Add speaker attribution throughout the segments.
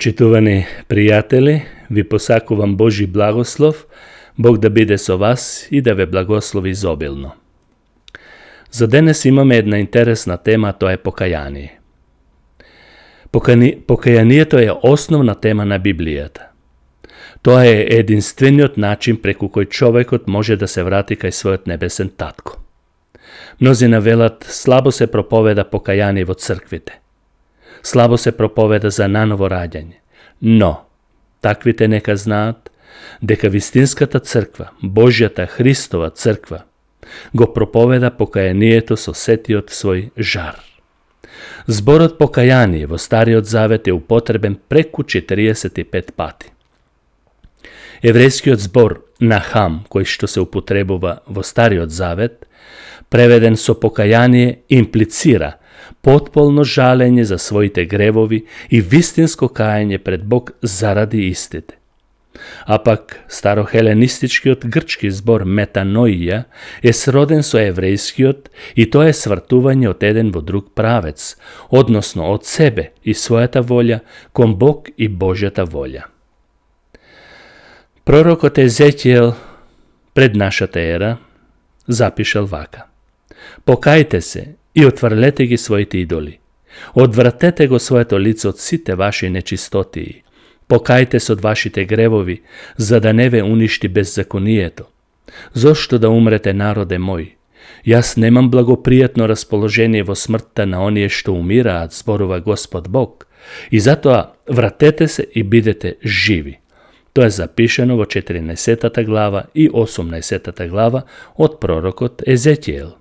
Speaker 1: Почитувани пријатели, ви посакувам Божи благослов, Бог да биде со вас и да ве благослови изобилно. За денес имаме една интересна тема, тоа е покаяние. Покаянието е основна тема на Библијата. Тоа е единствениот начин преку кој човекот може да се врати кај својот небесен татко. Мнозина велат, слабо се проповеда покаяние во црквите. Слабо се проповеда за наново раѓање. Но, таквите нека знаат дека вистинската црква, Божјата Христова црква, го проповеда покаянието со сетиот свој жар. Зборот покаяние во Стариот Завет е употребен преку 45 пати. Еврејскиот збор нахам, кој што се употребува во Стариот Завет, преведен со покаяние, имплицира потполно жалење за своите гревови и вистинско кајање пред Бог заради истите. А пак, старохеленистичкиот грчки збор метаноија е сроден со еврејскиот и тоа е свртување од еден во друг правец, односно од себе и својата волја кон Бог и Божјата волја. Пророкот Езекијел пред нашата ера запишал вака: Покајте се и отврлете ги своите идоли. Одвратете го своето лице од сите ваши нечистотии. Покајте се од вашите гревови, за да не ве уништи беззаконието. Зошто да умрете, народе мој? Јас немам благопријатно расположение во смртта на оние што умираат, зборува Господ Бог, и затоа вратете се и бидете живи. Тоа е запишено во 14 глава и 18 глава од пророкот Езекијел.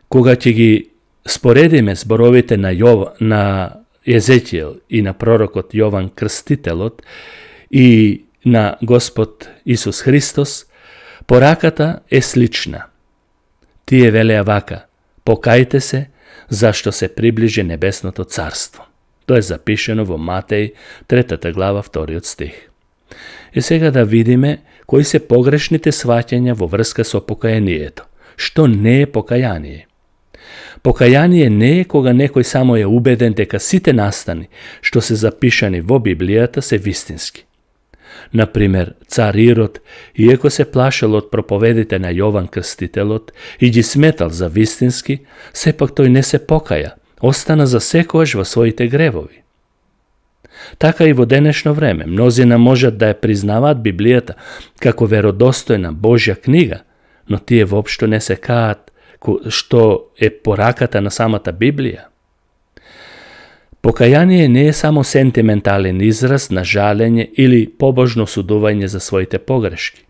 Speaker 1: Кога ќе ги споредиме зборовите на Езекијел и на пророкот Јован Крстителот и на Господ Исус Христос, пораката е слична. Тие велеа вака: покајте се, зашто се приближи небесното царство. Тоа е запишено во Матеј 3 глава 2 стих. И сега да видиме кои се погрешните сваќања во врска со покаянието. Што не е покаяние? Покаяние не е кога некој само е убеден дека сите настани што се запишани во Библијата се вистински. Например, цар Ирод, иако се плашал од проповедите на Јован Крстителот и ги сметал за вистински, сепак тој не се покаја, остана за секојаш во своите гревови. Така и во денешно време, мнозина можат да ја признаваат Библијата како веродостојна Божја книга, но тие воопшто не се каат што е пораката на самата Библија. Покаяние не е само сентиментален израз на жалење или побожно судување за своите погрешки.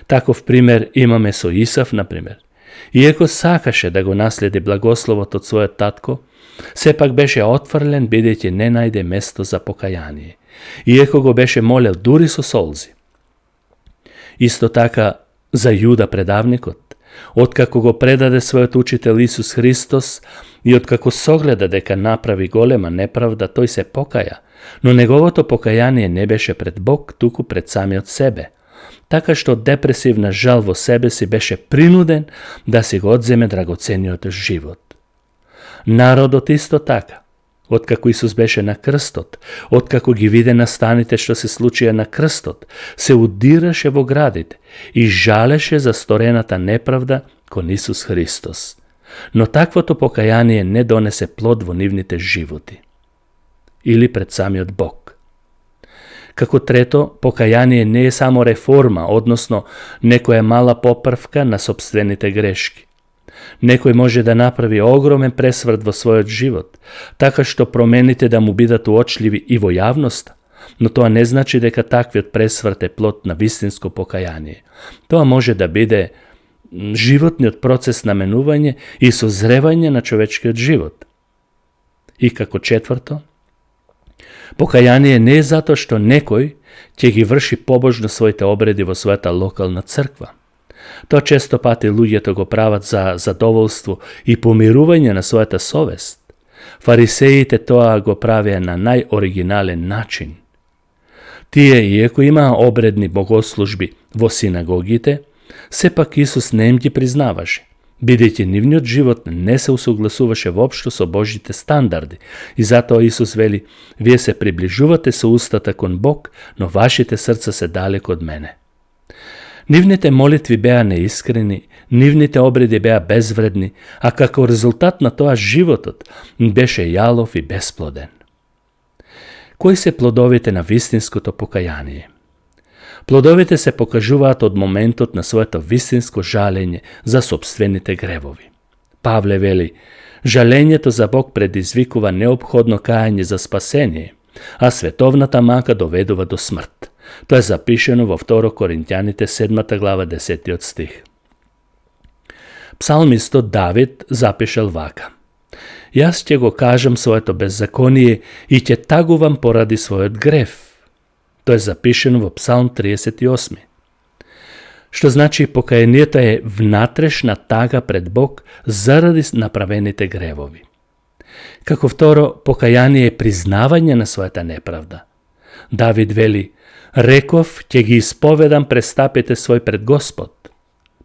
Speaker 1: Таков пример имаме со Исав, например. Иако сакаше да го наследи благословот од својот татко, сепак беше отфрлен бидејќи не најде место за покаяние. Иако го беше молел дури со солзи. Исто така за Јуда предавникот, откако го предаде својот учител Исус Христос и откако согледа дека направи голема неправда, тој се покаја, но неговото покаяние не беше пред Бог, туку пред самиот себе. Така што депресивна жал во себе си беше принуден да си го одземе драгоцениот живот. Народот исто така, откако Исус беше на крстот, откако ги виде настаните што се случија на крстот, се удираше во градите и жалеше за сторената неправда кон Исус Христос. Но таквото покаяние не донесе плод во нивните животи. Или пред самиот Бог. Како трето, покаяние не е само реформа, односно некоја мала поправка на сопствените грешки. Некој може да направи огромен пресврт во својот живот, така што промените да му бидат уочливи и во јавноста, но тоа не значи дека таквиот пресврт е плод на вистинско покаяние. Тоа може да биде животниот процес на менување и созревање на човечкиот живот. И како четврто, покаяние не е затоа што некој ќе ги врши побожно своите обреди во својата локална црква. Тоа често пати луѓето го прават за задоволство и помирување на својата совест. Фарисеите тоа го правеа на најоригинален начин. Тие, иако имаа обредни богослужби во синагогите, сепак Исус не им ги признаваше. бидејќи нивниот живот не се усогласуваше воопшто со Божите стандарди. И затоа Исус вели: вие се приближувате со устата кон Бог, но вашите срца се далеко од мене. Нивните молитви беа неискрени, нивните обреди беа безвредни, а како резултат на тоа животот беше јалов и бесплоден. Кои се плодовите на вистинското покаяние? Плодовите се покажуваат од моментот на своето вистинско жалење за сопствените гревови. Павле вели: жалењето за Бог предизвикува неопходно кајање за спасение, а световната мака доведува до смрт. Тоа е запишено во 2 Коринќаните 7 глава 10 стих. Псалмистот Давид запишал вака: јас ќе го кажам своето беззаконие и ќе тагувам поради својот грев. Тоа е запишено во Псалм 38. Што значи покајанието е внатрешна тага пред Бог заради направените гревови. Како второ, покаяние е признавање на својата неправда. Давид вели: реков, ќе ги исповедам престапите свој пред Господ.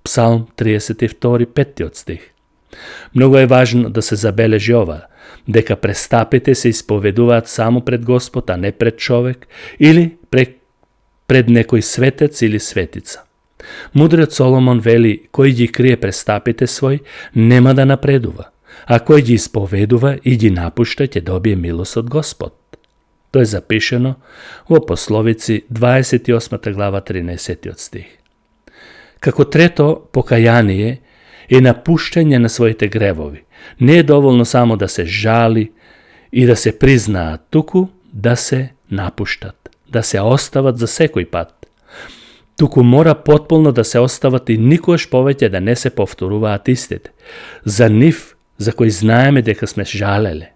Speaker 1: Псалм 32, 5 стих. Многу е важно да се забележи ова, дека престапите се исповедуваат само пред Господ, а не пред човек или пред некој светец или светица. Мудриот Соломон вели: кој ги крие престапите свој, нема да напредува, а кој ги исповедува и ги напушта, ќе добие милост од Господ. Тоа е запишено во Пословици 28 глава 13 стих. Како трето, покаяние е напуштање на своите гревови. Не е доволно само да се жали и да се признаат, туку да се напуштат, да се остават за секој пат. Туку мора потполно да се остават и никогаш повеќе да не се повторуваат истите. За нив, за кои знаеме дека сме жалеле.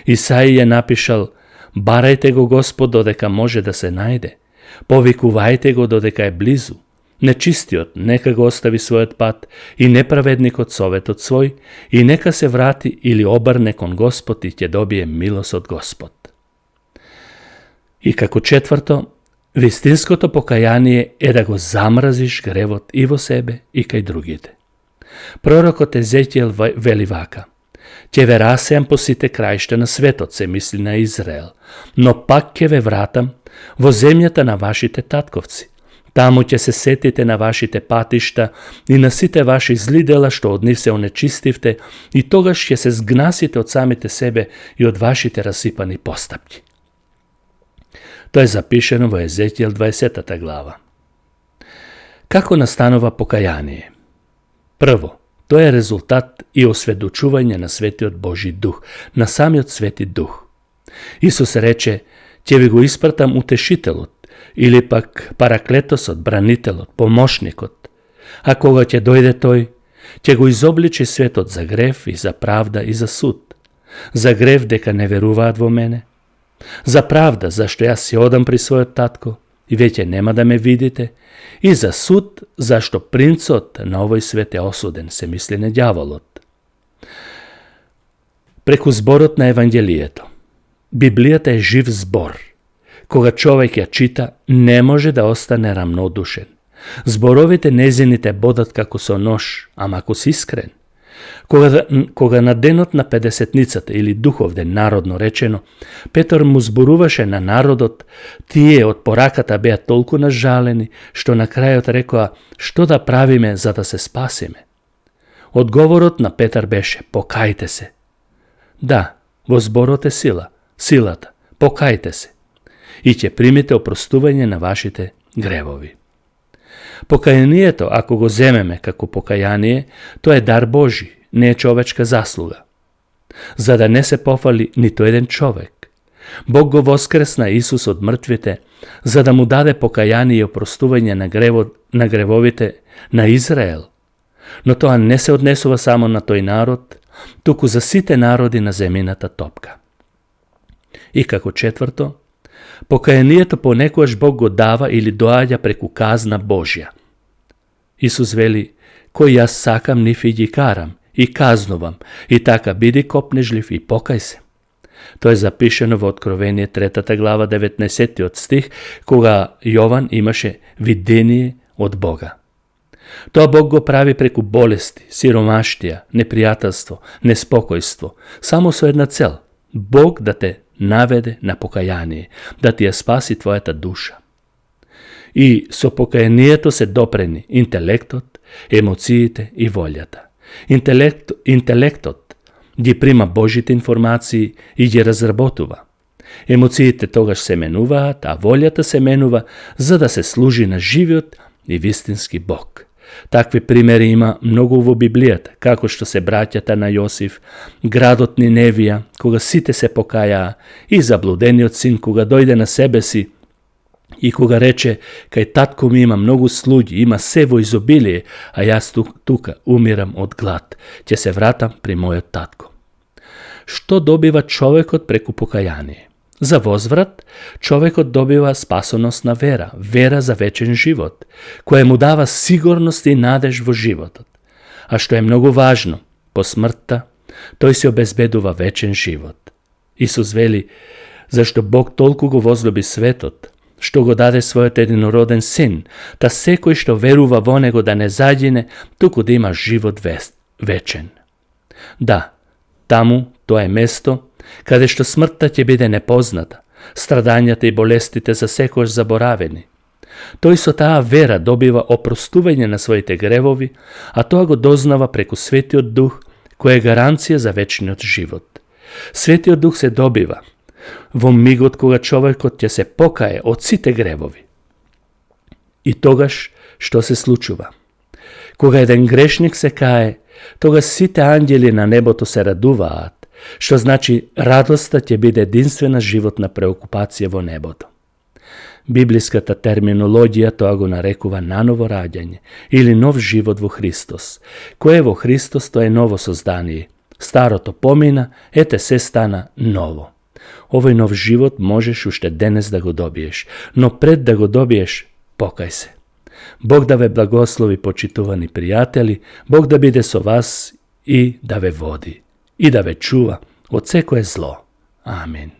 Speaker 1: Исаија напишал: барајте го Господ додека може да се најде, повикувајте го додека е близу. Нечистиот нека го остави својот пат и неправедникот советот свој и нека се врати или обрне кон Господ и ќе добие милост од Господ. И како четврто, вистинското покаяние е да го замразиш гревот и во себе и кај другите. Пророкот Езекијел вели вака: ќе ве расеам по сите краишта на светот, се мисли на Израел, но пак ќе ве вратам во земјата на вашите татковци. Таму ќе се сетите на вашите патишта и на сите ваши зли дела што од нив се онечистивте, и тогаш ќе се згнасите од самите себе и од вашите расипани постапки. Тоа е запишено во Езекијел 20 глава. Како настанува покаяние? Прво, тоа е резултат и осведочување на Светиот Божи Дух, на самиот Свети Дух. Исус рече: ќе ви го испратам утешителот, или пак параклетосот, бранителот, помошникот. А кога ќе дојде тој, ќе го изобличи светот за грев и за правда и за суд. За грев дека не веруваат во мене, за правда зашто јас си одам при својот татко и веќе нема да ме видите, и за суд зашто принцот на овој свет е осуден, се мисли на ѓаволот. Преку зборот на Евангелието. Библијата е жив збор. Кога човек ја чита, не може да остане рамнодушен. Зборовите незините бодат како со нож, ама ако си искрен. Кога на денот на Педесетницата или духовден, народно речено, Петар му зборуваше на народот, тие од пораката беа толку нажалени, што на крајот рекоа: што да правиме за да се спасиме? Одговорот на Петар беше: покајте се. Да, во зборот е силата, покајте се и ќе примите опростување на вашите гревови. Покајанието, ако го земеме како покаяние, тоа е дар Божи, не е човечка заслуга. За да не се пофали ниту еден човек. Бог го воскресна Исус од мртвите, за да му даде покаяние и опростување на гревовите на Израел. Но тоа не се однесува само на тој народ, туку за сите народи на земјината топка. И како четврто, покајанието понекогаш Бог го дава или доаѓа преку казна Божја. Исус вели: кој јас сакам, нив и ги карам, и казнувам, и така биди копнежлив и покај се. Тоа е запишено во Откровение 3 глава 19 стих, кога Јован имаше видение од Бога. Тоа Бог го прави преку болести, сиромаштија, непријателство, неспокојство, само со една цел – Бог да те наведе на покаяние, да ти ја спаси твојата душа. И со покаянието се допрени интелектот, емоциите и волјата. Интелектот ги прима Божите информации и ги разработува. Емоциите тогаш се менуваат, а волјата се менува за да се служи на живиот и вистински Бог. Такви примери има многу во Библијата, како што се браќата на Јосиф, градот Ниневија, кога сите се покајаа, и заблудениот син кога дојде на себе си и кога рече: кај татко ми има многу слуги, има се во изобилие, а јас тука умирам од глад, ќе се вратам при мојот татко. Што добива човекот преку покаяние? За возврат, човекот добива спасоносна вера, вера за вечен живот, која му дава сигурност и надеж во животот. А што е многу важно, по смртта, тој се обезбедува вечен живот. Исус вели: зашто Бог толку го возлюби светот, што го даде својот единороден син, та секој што верува во него да не загине, туку да има живот вечен. Да, таму, тоа е место каде што смртта ќе биде непозната, страдањата и болестите за секојаш заборавени. Тој со таа вера добива опростување на своите гревови, а тоа го дознава преку Светиот Дух, кој е гаранција за вечниот живот. Светиот Дух се добива во мигот кога човекот ќе се покае од сите гревови. И тогаш што се случува? Кога еден грешник се кае, тогаш сите ангели на небото се радуваат, што значи радоста ќе биде единствена животна преокупација во небото. Библиската терминологија тоа го нарекува наново раѓање или нов живот во Христос. Кој е во Христос, тоа е ново создание. Старото помина, ете се стана ново. Овој нов живот можеш уште денес да го добиеш, но пред да го добиеш, покај се. Бог да ве благослови, почитувани пријатели, Бог да биде со вас и да ве води, и да ве чува од секое зло. Амин.